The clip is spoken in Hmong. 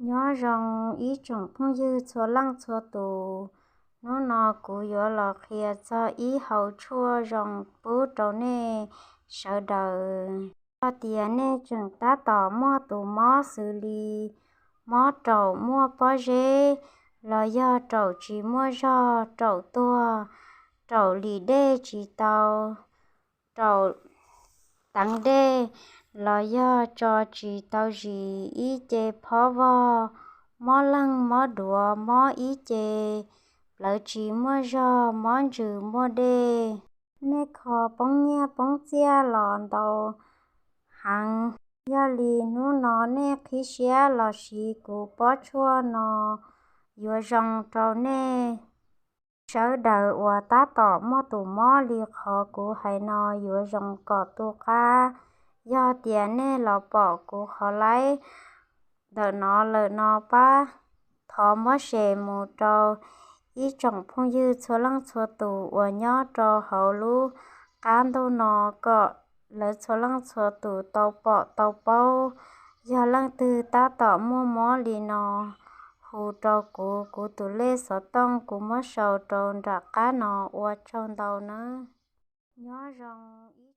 Nyob zoo ib tsoom phooj ywg txhua leej txhua tus, hnub no kuv yuav los qhia txog ib hauv tshuaj zoo pub rau nej sawv daws. Yog tias nej tseem tab tom muaj tus mob xws li mob raum muaj pob zeb, los yog raum tsis muaj zog, raum tuag, raum lim dej tsis tau, raum teev dej, los yog tso tsis tau zis, ib ce phob vog, mob leeg mob duav, mob ib ce, plawv tsis muaj zog, mob ntsws muaj dej. Nej kho poob nyiaj poob txiaj los ntau heev. Yog li hnub no nej qhib siab los siv kuv pob tshuaj no yuav zoo rau nej sawv daws uas tab tom muaj tus mob li qhov kuv hais no yuav zoo kom tu qab. Yog tias nej los pom kuv qhov laib ntawm no lawm no pab thov muab share mus rau ib tsoom phooj ywg txhua leej txhua tus uas nyob rau hauv lub qab ntuj no kom lawv txhua leej txhua tus tau pom tau paub. Yog leej twg tab tom muaj mob li no, hu rau kuv, kuv tus lej xov tooj kuv muab sau rau nram qab no. Ua tsaug ntau nawb. Nyob zoo ib